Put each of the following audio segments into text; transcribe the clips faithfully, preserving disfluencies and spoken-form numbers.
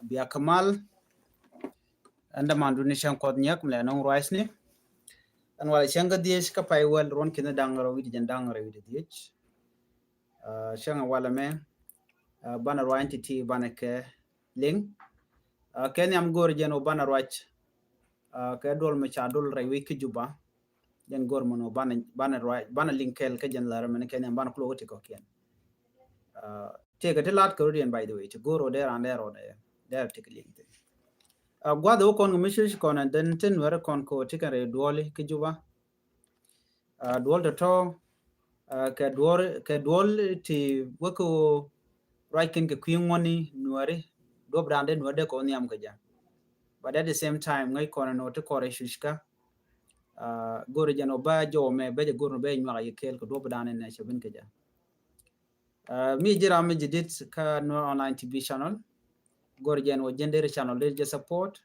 Bia kɛ mal. Ɛn dämandu ni cäŋ Kuɔth Nyiak mi lɛ nɔŋ ruacni. Ɛn walɛ cäŋ kä dhiec kä pay wäl ruɔ̱n ki̱n da̱ŋ rɛw wi̱cdɛ jiɛn da̱ŋ rɛw wi̱cdɛ dhiec. Cäŋ walɛ mɛ banɛ ruac ti̱ti̱ banɛ kɛ liŋ. Kɛ nhiam go̱o̱r jɛn wä banɛ ruac kɛ duɔl mi ca dul rɛy wi̱c kä Juba. Jɛn go̱o̱r mɛn wä banɛ, banɛ ruac, banɛ liŋ kɛɛl kä jɛn lär mɛn kɛ nhiam banɛ kulɛ wä ti kɔ̱kiɛn. Tëëkɛ ti la̱t kɛ rut yɛn, by the way, ti go̱o̱r wä dee raan dee rɔɔdɛ dee rɛ ti kɛ liŋ ti. Gua̱th wä kɔn kɛ mi cuc kɔn ɛn dɛn tin wɛr kɔn kɛ wä ti kɛn rɛy duɔli kä Juba. Duɔl tɔ̱tɔ̱ kɛ duɔl, kɛ duɔl ti wä kɛ wä ruac kɛn kɛ kui̱ ŋuɔ̱ni Nuääri, duɔp da̱a̱n dee Nuäär dee kɛ wä nhiam kɛ jɛ. But at the same time ŋäc kɔn ɛn wä ti kɔn rɛy cuc kä go̱o̱r jɛn wä bä jɔw mɛ bɛ jɛ go̱o̱r nɔ bɛ nyuak yɛ kɛɛl kɛ duɔp da̱a̱n ɛn ɛ cɛ bin kɛ jɛ. Mi ji̱ ram mi ji̱ dit kä Nuer Online T V channel. Go̱r jɛn wä jɛn deri channel deri jɛ support.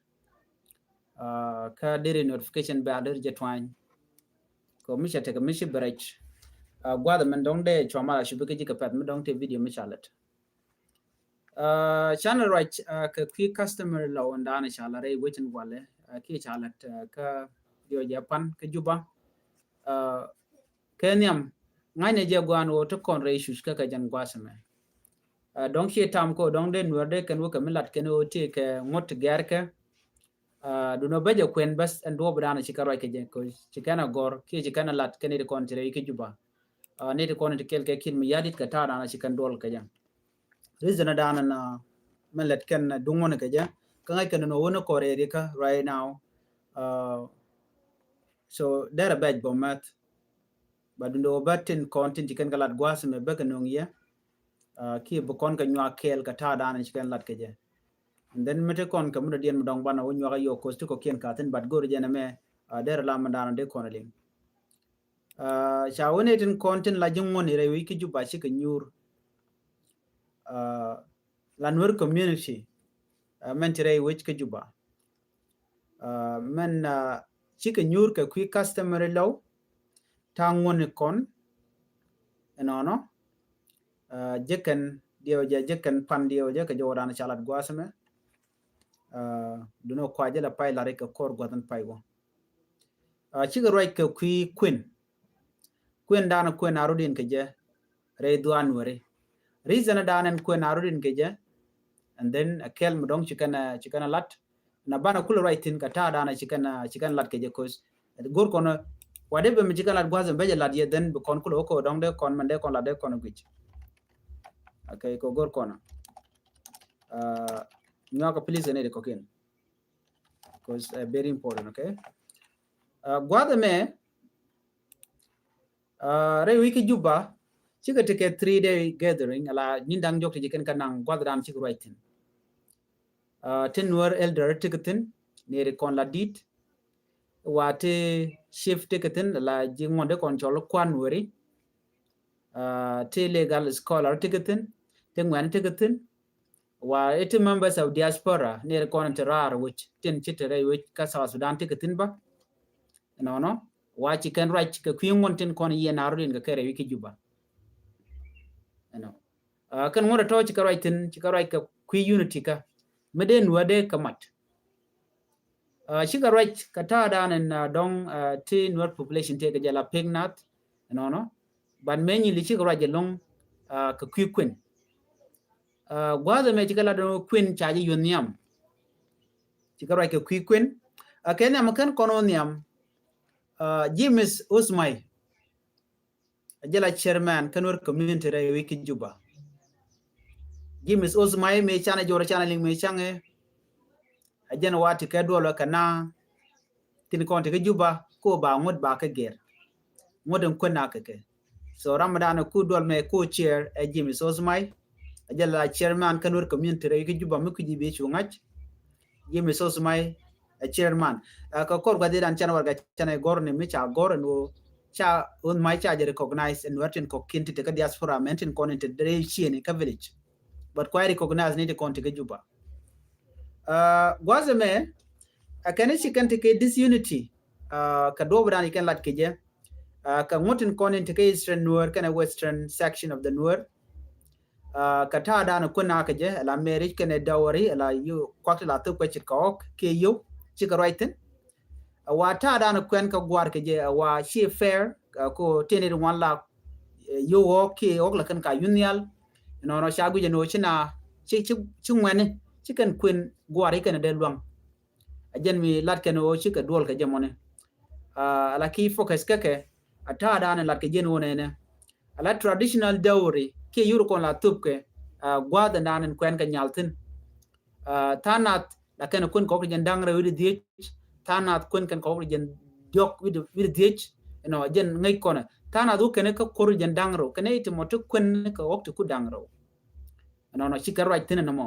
Kä deri notification bell deri jɛ twany. Kɛ mi cɛ tekɛ mi ci bɛ rɛc. Gua̱th mɛn dɔ̱ŋ dee cua mal a cupi kä ji̱ kɛ pɛth mi dɔ̱ŋ te video mi ca lät. Channel ruac kɛ kui̱ customary law in da̱a̱n ca lät rɛy wecin walɛ kiɛ ca lät kä diɔ jɛ pan kä Juba. Kɛ nhiam ŋa̱cnɛ jɛ gua̱a̱n ɣöö ti kɔn rɛy cuc kä kɛ jɛn gua̱a̱th ɛmɛ. Dɔ̱ŋ ciɛ tam kä dɔ̱ŋ dee Nuäär dee kɛn wä kɛ mi lat kɛn ɣöö ti kɛ ŋuɔ̱t ti gɛ̈r kɛ. Dunɔ bä jɛ kuɛn bäth ɛn duɔ̱ɔ̱p da̱a̱n ci kɛ ruac kɛ jɛ kɛ ci kɛn a gɔ̱r kiɛ ci kɛn a lat kɛn i̱ ti kɔn ti rɛy kä Juba. Ni ti kɔn ti kɛl kɛ Kiir Mayardit kɛ ta̱a̱ da̱a̱n ci kɛn duɔl kɛ jɛ. Reason da̱a̱n na mɛ lät kɛn duŋ wän kɛ jɛ kä ŋa̱c kɛn nɔ wän kɔr rɛy rikä right now. So derɛ bɛc bɔ mɛth. But dundo bä tin kɔn tin ci kɛn kɛ lat gua̱a̱th mɛ bä kɛ no̱ŋ yɛ. Kiɛ bi kɔn kɛ nyuak kɛɛl kɛ ta̱a̱ da̱a̱n ci kɛn lat kɛ jɛ. And then mi ti kɔn kɛ mi dɔ̱diɛn mi dɔ̱ŋ banɛ wä nyuak a yɔk koth ti kɔ̱kiɛn ka thin, but go̱o̱r jɛn ɛmɛ derɛ la mi da̱a̱n dee kɔn a liŋ. Ca wä ni tin kɔn tin la ji̱ ŋuɔ̱n i̱ rɛy wi̱c kä Juba cikɛ nyuur. La Nuer community mɛn ti rɛy wi̱c kä Juba. Mɛn cikɛ nyuur kɛ kui̱ customary law. Ta̱a̱ ŋuɔ̱n i̱ kɔn inɔnɔ. Jekɛn diɛw jɛ, jekɛn pan diɛw jɛ kɛ jɔwdan ca lat gua̱a̱th mɛ. Dunɔ kua jɛ la pay lat ikɛ kɔr gua̱th in pay wä. Cikɛ ruac kɛ kui̱ kuën. Kuën dan kuën a rudin kɛ jɛ rɛy dhuan weri. Reason dan ɛn kuën a rudin kɛ jɛ. And then a kɛl mi dɔŋ ci kɛn a, ci kɛn a lat. Na banɛ kulɛ ruac thin kɛ ta̱a̱ dan a ci kɛn a, ci kɛn lat kɛ jɛ koth. Go̱r kɔn wa dee bɛ mi ci kɛn lat gua̱th bɛ jɛ lat yɛ then bi kɔn kulɛ wä kɛ dɔŋ dee kɔn mɛn dee kɔn lat dee kɔn guic. Okay, kɛ go̱r kɔn. Nyuak please ni di kɔkin. Because very important, okay. Gua̱th ɛmɛ rɛy wi̱c kä Juba cikɛ tekɛ three day gathering ala nyin da̱ŋ jɔk ti ji̱ kɛn kɛ naŋ gua̱th dan cikɛ ruac thin. Tin Nuer elder tikɛ thin neri kɔn la dit. Wa ti chief tikɛ thin la ji̱ ŋuɔ̱n di kɔn cɔl kuan weri. Ti legal scholar tikɛ thin, ti ŋuɛn tikɛ thin. Wa iti members of diaspora neri kɔn ti raar wi̱c tin ci ti rɛy wi̱c kä South Sudan tikɛ thin bä. Nɔnɔ wa ci kɛn ruac kɛ kui̱ ŋuɔ̱n tin kɔn yiɛn a rudin kɛ kɛ rɛy wi̱c kä Juba. Ɛnɔ kɛn ŋuɔ̱n tɔ̱ ci kɛ ruac thin, ci kɛ ruac kɛ kui̱ unity kä mi dee Nuäär dee kɛ mat. Cikɛ ruac kɛ ta̱a̱ dan in dɔŋ ti Nuer population tëë kɛ jɛ la pek nath. Nɔnɔ but mɛ nyi li cikɛ ruac jɛ loŋ kɛ kui̱ kuën. Gua̱a̱th ɛmɛ cikɛ la dɔŋ kuën ca jɛ yuɔn nhiam. Cikɛ ruac kɛ kui̱ kuën. Kɛ nhiam kɛn kɔn wä nhiam. James Osmai a jɛ la chairman kä Nuer community rɛy wi̱c kä Juba. James Osmai mëë canɛ jɔr canɛ liŋ mëë caŋɛ. A jɛn wa ti kɛ duɔl wä kɛ na tin kɔn ti kä Juba ko ba ŋut ba kɛ gɛr. Ŋut in kuën na kɛ kɛ. So ram dan ku duɔl mɛ ku chair ɛ James Osmai. A jɛ la chairman kä Nuer community rɛy kä Juba mi ku ji̱ bi cu ŋa̱c. James Osmai ɛ chairman. Kä kɔr gua̱dhi dan can warga can ɛ gɔr ni mi ca gɔr ni wo ca un mai ca jɛ recognize in Nuer tin kɔk kin ti te kä diaspora mɛn tin kɔn in te dre chieni kä village. But kuay recognize ni ti kɔn ti kä Juba. Gua̱dhi mɛ a kɛn ci kɛn ti kɛ disunity. Kä duɔp dan i kɛn lat kɛ jɛ. Kä ŋutin kɔn in ti kɛ Eastern Nuer kɛn a Western section of the Nuer. Kɛ ta̱a̱ da̱a̱n kuän a kɛ jɛ ala marriage kɛnɛ dowry ala yio̱w kuak ti la thop kɛ ce̱tkɛ ɣɔ̱k kiɛ yio̱w cikɛ ruac thi̱n. Ɛ wa ta̱a̱ da̱a̱n kuɛn kɛ gua̱a̱r kɛ jɛ ɛ wa ci fair, ko tëë ni ti ŋuan la yio̱w ɣɔ̱k kiɛ ɣɔ̱k la kɛn ka yun nhial. Nɔnɔ ca guic ɛn ɣöö ci na ci ci ci ŋuɛni ci kɛn kuën gua̱a̱r i̱ kɛn dee luaŋ. A jɛn mi lat kɛn ɣöö cikɛ duɔl kɛ jɛ mɔni. Ala ki focus kɛ kɛ a ta̱a̱ da̱a̱n lat kɛ jɛn ɣöö nɛnɛ. Ala traditional dowry kiɛ yur kɔn la thop kɛ gua̱a̱th ɛn da̱a̱n ɛn kuɛn kɛ nyal thi̱n. Tha̱a̱ŋ nath la kɛn kuën kɔk ti jɛn da̱ŋ rɛw wi̱cdɛ dhiec. Tha̱a̱ŋ nath kuën kɛn kɔk ti jɛn diɔk wi̱cdɛ dhiec. Ɛnɔ jɛn ŋäc kɔnɛ tha̱a̱ŋ nath wä kɛn kä kuɔr ti jɛn da̱ŋ rɛw kɛn i̱ ti mɔ ti kuën kɛ ɣɔk ti ku da̱ŋ rɛw. Ɛnɔnɔ cikɛ ruac thi̱n ɛnɔmɔ.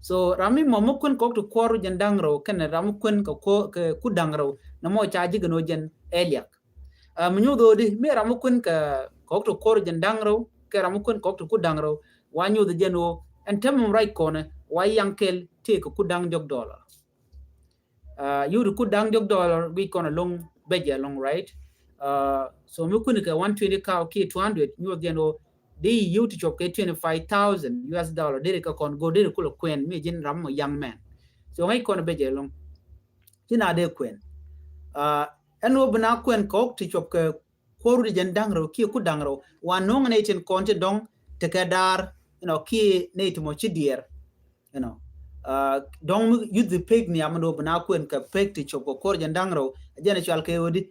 So ram mi mɔ mi kuën kɔk ti kuɔr ti jɛn da̱ŋ rɛw kɛn ram mi kuën kɛ ku da̱ŋ rɛw nɔmɔ ca ji̱ kɛn wä jɛn ɛ liak. Mi nyuth ɣöödi mi ram mi kuën kɛ kɔk ti kuɔr ti jɛn da̱ŋ rɛw kɛ ram mi kuën kɔk ti ku da̱ŋ rɛw wa nyuth jɛn ɣöö ɛn tɛm mi ruac kɔnɛ wa yaŋ kɛl tëë kɛ ku da̱ŋ diɔk dollar. Yio̱w ti ku da̱ŋ diɔk dollar guic kɔn ɛlɔ̱ŋ bɛc ɛlɔ̱ŋ, right? So mi kuën kɛ one twenty kaw kiɛ two hundred nyuɔth jɛn ɣöö di yio̱w ti cuɔp kɛ twenty five thousand U S dollar deri kɛ kɔn go̱o̱r deri kulɛ kuɛn mi ji̱n ram mɔ young man. So ŋäc kɔn bɛc ɛlɔ̱ŋ ci na dee kuɛn. Ɛn ɣöö bi na kuɛn kɔk ti cuɔp kɛ kuɔr ti jɛn da̱ŋ rɛw kiɛ ku da̱ŋ rɛw wa no̱o̱ŋ nɛy tin kɔn ti dɔ̱ŋ tekɛ daar inɔ kiɛ nɛy ti mɔ ci diɛɛr. Inɔ dɔ̱ŋ mi yuth pek ni amɛ do̱ bi na kuɛn kɛ pek ti cop kɛ kuɔr jɛn da̱ŋ rɛw. Jɛn cual kɛ ɣöödi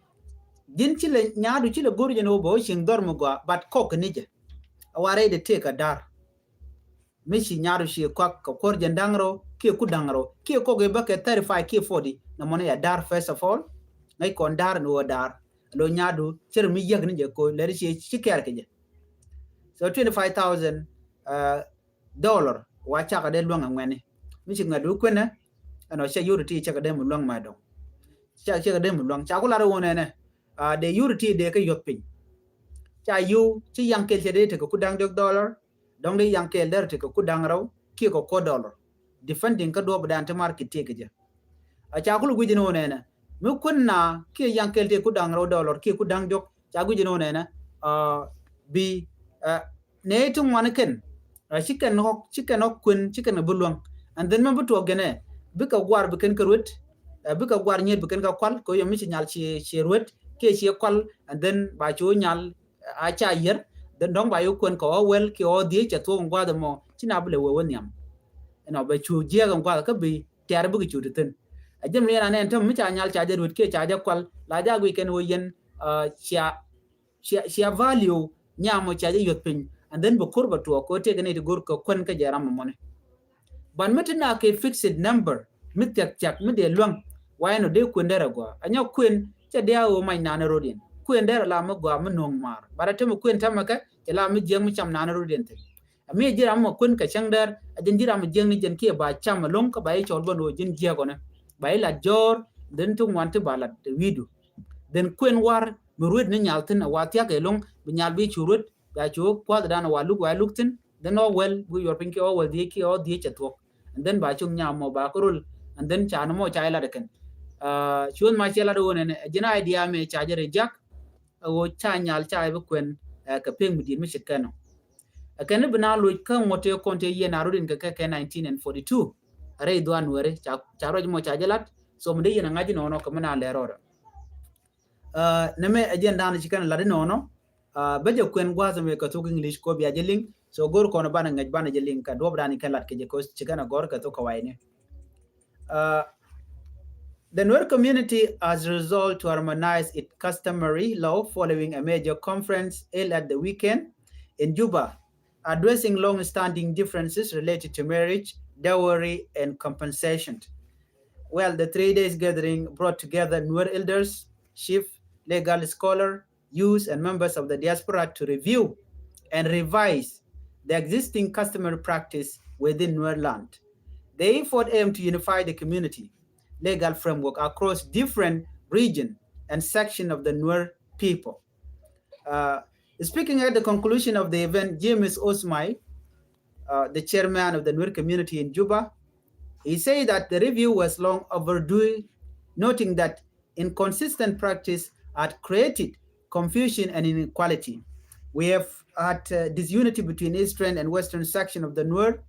ji̱n ci lɛ nyaadu ci lɛ go̱r jɛn ɣöö bɛ wä cieŋ dhɔr mi gɔaa but kɔk kɛ ni jɛ. A wa rɛy de tëë kɛ daar. Mi ci nyaru ci kuak kɛ kuɔr jɛn da̱ŋ rɛw kiɛ ku da̱ŋ rɛw kiɛ kɔk i̱ bä kɛ thirty five kiɛ forty. Nɛ mɔni ya da̱r first of all. Ŋäc kɔn da̱r ni wä da̱r lo nyadu cir mi yiäk ni jɛ ko lɛri ci ci kɛɛr kɛ jɛ. So twenty five thousand dollar wa cakɛ dee luäŋ ɛ ŋuɛni. Mi ci ŋädu kuenɛ ɛnɔ cɛ yuri ti cakɛ dee mi luäŋ ma dɔŋ. Cakɛ dee mi luäŋ ca ku lar wun ɛnɛ. Dee yuri ti dee kɛ yuɔth piny. Ca yiw ci yaŋ kɛl cɛ dee tekɛ ku da̱ŋ diɔk dollar. Dɔ̱ŋ di yaŋ kɛɛl dɛr ti kɛ ku da̱ŋ rɛw kiɛ kɛ kuɔt dollar. Depending kä duɔp dan ti market ti kɛ jɛ. A ca kul guic ni wä nɛnɛ mi kun na kiɛ yaŋ kɛɛl ti ku da̱ŋ rɛw dollar kiɛ ku da̱ŋ diɔk ca guic ni wä nɛnɛ. Bi nɛ ti ŋuan kɛn ci kɛn ɣɔk ci kɛn ɣɔk kuen ci kɛn bi luäŋ. And then mɛ bi tuɔk gɛnɛ bikɛ guar bi kɛn kɛ ruet. Bikɛ guar nyiet bi kɛn kɛ kual kɛ yɔ mi ci nyal ci ci ruet kiɛ ci kual. And then ba ci wä nyal a ca yier. Then dɔ̱ŋ ba yɛ kuɛn kɛ ɣɔw wɛl kiɛ ɣɔw dhiec cɛ thuɔk in gua̱th ɛmɔ ci na bi lɛ wee wä nhiam. Ɛnɔ bɛ cu jiɛɛk in gua̱th kä bi tɛ̈r bikɛ cu ti thi̱n. A jɛm ni yɛn anɛ ɛn täm mi ca nyal ca jɛ ruet kiɛ ca jɛ kual la ja guic kɛn wä yɛn. Cia cia value nyam mɔ cia jɛ yuɔth piny. And then bɛ ko̱r bɛ tuɔɔk kɛ wä tëëk ni ti go̱r kɛ kuɛn kä jɛ ram ɛmɔni. Ban mi ti na kɛ fixed number mi thiak thiak mi dee luäŋ. Wa ɛn ɔ dee kuën derɛ gɔaa a nyɔk kuën cɛ dee a ɣöö mac naan rot yɛn kuën derɛ la mi gɔaa mi no̱o̱ŋ maar. Bat a te mi kuën tämɛ kɛ cɛ la mi jiɛk mi cam naan rot yɛn thi̱n. A mi ji̱ ram mɔ kuën kɛ cäŋ dɛr a jɛn ji̱ ram mɔ jiɛk ni jɛn kiɛ ba cam ɛlɔ̱ŋ kä ba i̱ cɔl bä ni ɣöö ji̱n jiɛk ɔnɛ ba i̱ lat jɔ̱ɔ̱r. Then ti ŋuan ti ba lat wi̱i̱du. Then kuën war mi ruet ni nyal thi̱n a wa thiak ɛlɔ̱ŋ bi nyal bi cu ruet. Ba cu kua̱th dan wa luk wa luk thi̱n. Then ɔ wɛl bi yuɔr piny kiɛ ɔ wɛl dhiec kiɛ ɔ dhiec cɛ thuɔk. And then ba cuk nyam mɔ ba kärol. And then ca ni mɔ ca ilat kɛn. Cuɔth ma ciɛ lat won ɛn ɛ jin idea mɛ ca jɛ reject. Ɛ woo ca nyal ca ibi kuɛn kɛ pek mi diet mi cit kɛn ɔ. Ɛ kɛn ibi na loc kä ŋuɔt tëë kɔn tëë yiɛn a rot in kɛ kɛ kɛ nineteen and forty two. Rɛy dhuan weri ca ruac mɔ ca jɛ lat. So mi dee yɛn a ŋa̱c inɔnɔ kɛ mi na lɛ rɔɔdɔ. Nɛ mɛ ɛ jɛn dan ci kɛn lat inɔnɔ. Bä jɛ kuɛn gua̱a̱th mɛ kɛ thok English kɔ bia jɛ liŋ. So go̱r kɔn banɛ ŋäc banɛ jɛ liŋ kɛ duɔp dan ci kɛn lat kɛ jɛ kɔ ci kɛn a gɔr kɛ thok kɛ wayni. The Nuer community has resolved to harmonize its customary law following a major conference held at the weekend in Juba, addressing long-standing differences related to marriage, dowry, and compensation. Well, the three days gathering brought together Nuer elders, chief, legal scholar, youth, and members of the diaspora to review and revise the existing customary practice within Nuer land. The effort aimed to unify the community legal framework across different region and section of the Nuer people. Uh, speaking at the conclusion of the event, James Osmai, uh, the chairman of the Nuer community in Juba, he said that the review was long overdue, noting that inconsistent practice had created confusion and inequality. We have had uh, disunity between eastern and western section of the Nuer.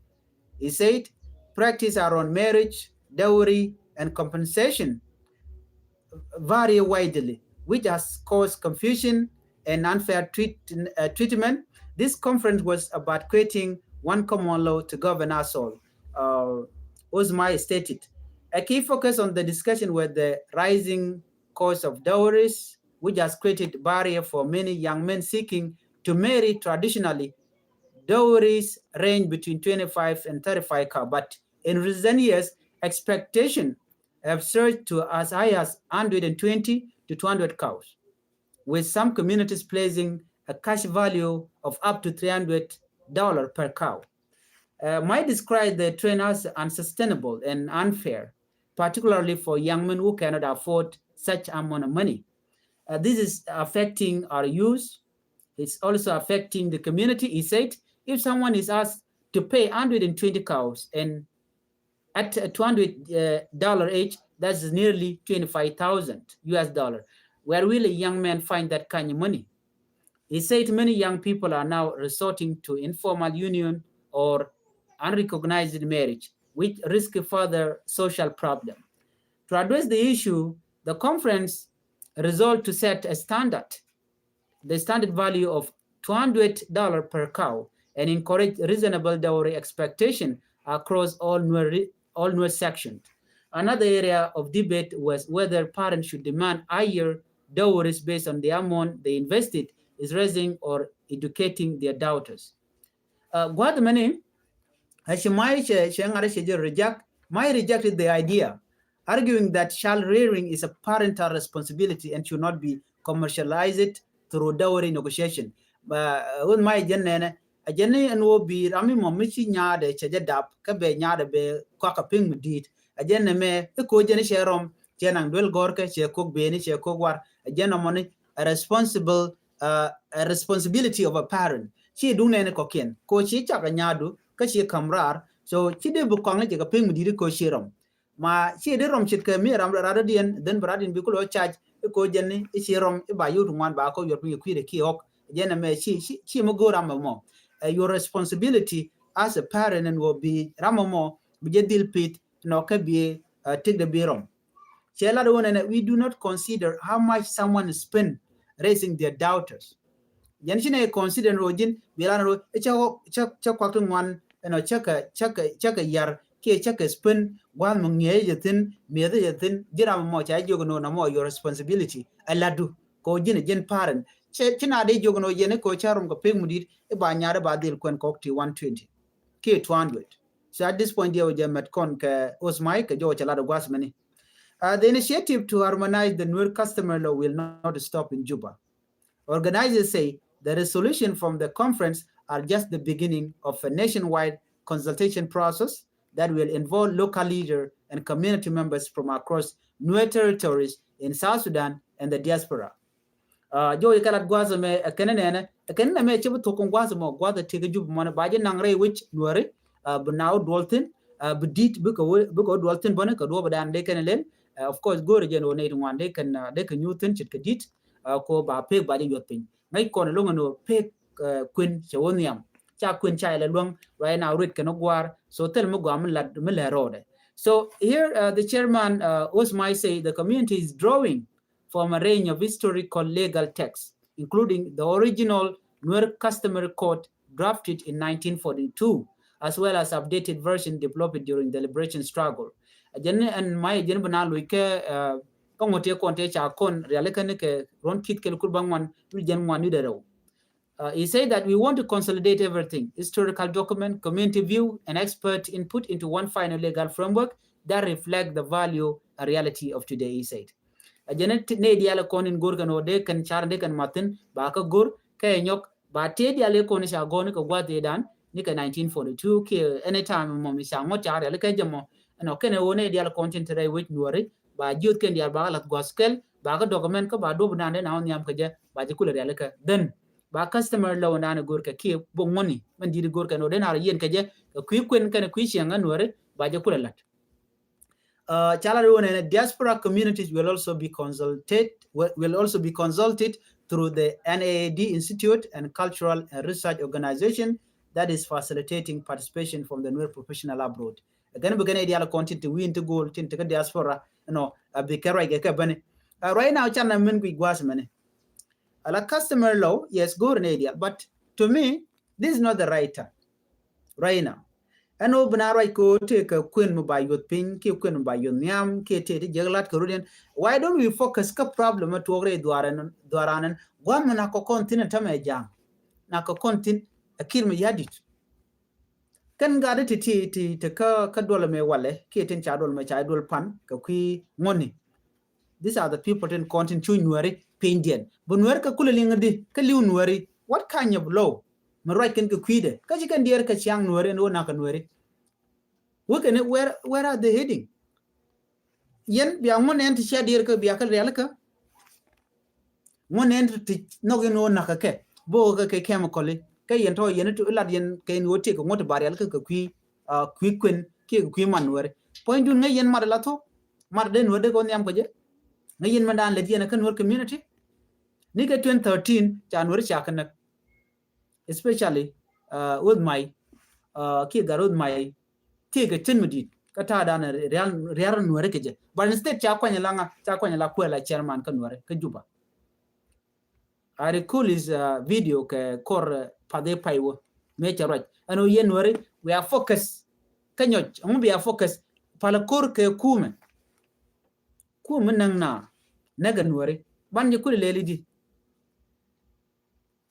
He said practice around marriage, dowry, and compensation vary widely, which has caused confusion and unfair treat, uh, treatment. This conference was about creating one common law to govern us all, uh, Osmai stated. A key focus on the discussion were the rising cost of dowries, which has created barrier for many young men seeking to marry. Traditionally, dowries range between twenty-five and thirty-five K, but in recent years, expectation have surged to as high as one hundred twenty to two hundred cows, with some communities placing a cash value of up to three hundred dollars per cow. Uh, might describe the trend as unsustainable and unfair, particularly for young men who cannot afford such amount of money. Uh, this is affecting our youth. It's also affecting the community. He said, if someone is asked to pay one hundred twenty cows and at a two hundred dollar each, that's nearly twenty-five thousand U S dollar. Where will a young man find that kind of money? He said many young people are now resorting to informal union or unrecognized marriage, which risk further social problem. To address the issue, the conference resolved to set a standard, the standard value of two hundred dollars per cow, and encourage reasonable dowry expectation across all Nuer, all Nuer sections. Another area of debate was whether parents should demand higher dowries based on the amount they invested is raising or educating their daughters. Uh, gua̱th mɛni, a ci Mai cɛ, cɛ ŋa̱r cɛ jɛ reject. Mai rejected the idea, arguing that child rearing is a parental responsibility and should not be commercialized through dowry negotiation. But, uh, wun Mai jɛn nɛnɛ, a jɛn ni ɛn wä bi ram mi mɔ mi ci nyaadɛ cɛ jɛ dap, kä bɛ nyaadɛ bɛ kɔak a piŋ mi di̱i̱t. A jɛn nɛ mɛ, i̱ ko̱ jɛn i̱ cɛ rɔm, cɛ naŋ duel gɔ̱rkɛ, cɛ kok beni, cɛ kok war. A jɛn ɔmɔ ni a responsible, uh, a responsibility of a parent. Ci duŋ nɛni kɔkiɛn. Ko ci cak a nyaadu, kä ci kam raar. So ci dee bi kɔaŋ ni cɛ kɛ piŋ mi di̱i̱t i̱ ko̱ ci rɔm. Ma ci dee rɔm ce̱tkɛ mi ram rat diɛn, then bi rat in bi kulɔ charge, i̱ ko̱ jɛn ni, i̱ ci rɔm, i̱ ba yot ŋuan ba kɔ yuɔr piny i̱ kui̱dɛ ki ɔk. Jɛn ɛmɛ ci, ci, ci mi go̱o̱r ram ɛmɔ. Uh, your responsibility as a parent and will be ram ɛmɔ, bi jɛ dhil pith, nɔ kä bi, uh, tik de bi rɔm. Cɛ lat wä nɛnɛ, we do not consider how much someone spend raising their daughters. Jɛn ci nɛ consider ro ji̱n, bi lat ro, cɛ, cɛ, cɛ kuak ti ŋuan, ɛnɔ, cɛ kɛ, cɛ kɛ, cɛ kɛ yar, kiɛ cɛ kɛ spend, gua̱n mɔ ŋiɛ jɛ thin, miɛ jɛ thin, ji̱ ram mɔ ca jiök nɔ, na mɔ your responsibility, ɛ lat du, ko ji̱n, ji̱n parent. Cɛ, ci na dee jiök nɔ, jɛn ko cɛ rom kɛ pek mu di̱i̱t, i̱ ba nyar i̱ ba dhil kuɛn kɔk ti one twenty. Kiɛ two hundred. So at this point, diɛ wä jɛ mɛt kɔn kɛ Osmai, kɛ jɔwä cɛ lat ɛ gua̱th mɛni. Uh, the initiative to harmonize the Nuer customary law will not stop in Juba. Organizers say the resolution from the conference are just the beginning of a nationwide consultation process that will involve local leaders and community members from across Nuer territories in South Sudan and the diaspora. Uh, jɔw i̱ kɛ lat gua̱a̱th ɛmɛ, ɛ kɛn nɛnɛ, ɛ kɛn nɛmɛ cɛ bi thok kɔn gua̱a̱th ɛmɔ, gua̱a̱th ɛ tëk ɛ Jup mɔnɛ, ba jɛ naŋ rɛy wec Nuääri, uh, bi naath duɔl thi̱n, uh, bi di̱t, bi kɛ wä, bi kɛ wä duɔl thi̱n bäni kɛ duɔ̱ɔ̱p ɛ dan dee kɛn ɛ lɛl. Uh, of course, go̱o̱rɛ jɛn ɣöö nɛy ti ŋuan dee kɛn, uh, dee kɛ nyuuth thi̱n ce̱tkɛ di̱t, uh, ko ba pek ba jɛ yuɔth piny. Ŋäc kɔn ɛlɔ̱ŋ ɛn ɣöö pek, uh, kuën cɛ wä nhiam. Ca kuën ca ilɛ luäŋ, right now, rit kɛn ɛ gua̱a̱r. So thil mi gɔaa mi lat, mi lɛ ro̱o̱dɛ. So here, uh, the chairman, uh, Osmai say the community is drawing from a range of historical legal texts, including the original Nuer Customary Code drafted in nineteen forty-two, as well as updated version developed during the liberation struggle. Ɛ jɛn ɛn Mai, ɛ jɛn bi na loc kɛ, uh, kä ŋot tëë kɔn tëë ca kɔn rialikä ni kɛ ruɔ̱n ki̱th kɛl kur bäŋuan, wi̱c jiɛn ŋuan wi̱cdɛ rɛw. Uh, he said that we want to consolidate everything, historical document, community view, and expert input into one final legal framework that reflect the value and reality of today, he said. Ɛ jɛn nɛy diaal kɔn in go̱r kɛn ɣöö dee kɛn car dee kɛn mat thi̱n, ba kä go̱r kɛ nyɔk, ba tëë diaal kɔn ca gɔ̱r ni kɛ gua̱a̱th ëëdan ni kɛ nineteen forty-two kiɛ any time mɔ mi ca ŋuɔ̱t ca rialikä jɛ mɔ. Ɛnɔ kɛn ɣöö nɛy diaal kɔn tin te rɛy wec Nuääri, ba jiöth kɛn diaal ba kä la̱th gua̱a̱th kɛl, ba kä document kä ba duɔ̱p dan dee na wä nhiam kɛ jɛ, ba jɛ kulɛ rialikä. Then ba customary law dan go̱r kɛ kiɛ bok ŋuɔ̱ni, mɛn di̱t go̱r kɛn ɣöö dee na rɔ yiɛn kɛ jɛ, kɛ kui̱ kuën kɛn kui̱ ciɛŋ kä Nuääri, ba jɛ kulɛ la̱t. Uh, ca lat ɣöö nɛnɛ, diaspora communities will also be consulted, will, will also be consulted through the N A A D Institute and Cultural and Research Organization that is facilitating participation from the Nuer professional abroad. Again, bi kɛn ɛ diaal kɔn tin ti wi̱i̱n ti go̱o̱l tin ti kä diaspora, you know, a bi kɛ ruac kɛ kɛ bäni. Uh, right now, canɛ min guic gua̱a̱th mɛni. Ala customary law, yes, go̱o̱r ni diaal, but to me, this is not the right time. Right now, ɛn ɣöö bi na ruac kɛ ɣöö tëë kɛ kuën mi ba yuɔth piny kiɛ kuën mi ba yuɔth nhiam kiɛ tëë ti jiäk lat kɛ rut yɛn. Why don't we focus kä problem mi tuɔɔk rɛy dhuaran, dhuaran ɛn? Gua̱a̱th mi na kɛ kɔn thi̱n ɛ tämɛ ja̱a̱ŋ, na kɛ kɔn thi̱n ɛ Kiir Mayardit. Kɛn gat ti ti ti ti kä kä duɔl mɛ walɛ kiɛ tin ca duɔl mɛ ca duɔl pan kɛ kui̱ ŋuɔ̱ni. These are the people tin kɔn tin cu Nuääri piny diɛn. Bi Nuääri kɛ kulɛ liŋ di kä li̱w Nuääri. What kind of law? Mi ruac kɛn kɛ kui̱dɛ kä ci kɛn diɛɛr kɛ ciaŋ Nuääri ɛn ɣöö nak kɛ Nuääri. Wekɛ ni, where, where are they heading? Yɛn bia ŋuɔ̱n ɛn ti cia diɛɛr kä bia kä rialikä. Ŋuɔ̱n ɛn ti nhɔk in ɣöö nak kɛ kɛ bok kɛ kɛ chemical i̱ kä yɛn tɔ yɛn ti lat yɛn kɛ in ɣöö tiek kɛ ŋuɔ̱t ti ba rialikä kɛ kui̱, uh, kui̱ kuën kiɛ kɛ kui̱ man Nuääri. Puɔ̱nydun ŋäc yɛn mat ala thuɔ̱k, mat dee Nuääri dee kɛ wä nhiam kɛ jɛ. Ŋäc yɛn mɛn daan lät yɛn kä Nuer community. Ni kɛ twenty thirteen ca Nuääri ca kɛ näk. Especially, uh, Weth May, uh, kiɛ gat Weth May, kiɛ kɛ cin mi di̱i̱t kä ta̱a̱ dan rial, rial Nuääri kɛ jɛ. But instead ca kuany la ŋa, ca kuany la kuɛ la chairman kä Nuääri kä Juba. I recall his, uh, video kɛ kɔr, uh, path i̱ pay wä mëë cɛ ruac. Ɛn ɣöö yɛn Nuääri, we are focus kä nyɔc, ɛŋu bia focus palä ko̱r kɛ kumɛ. Kumɛ näŋ na näk ɛ Nuääri ban jɛ kulɛ lɛli di.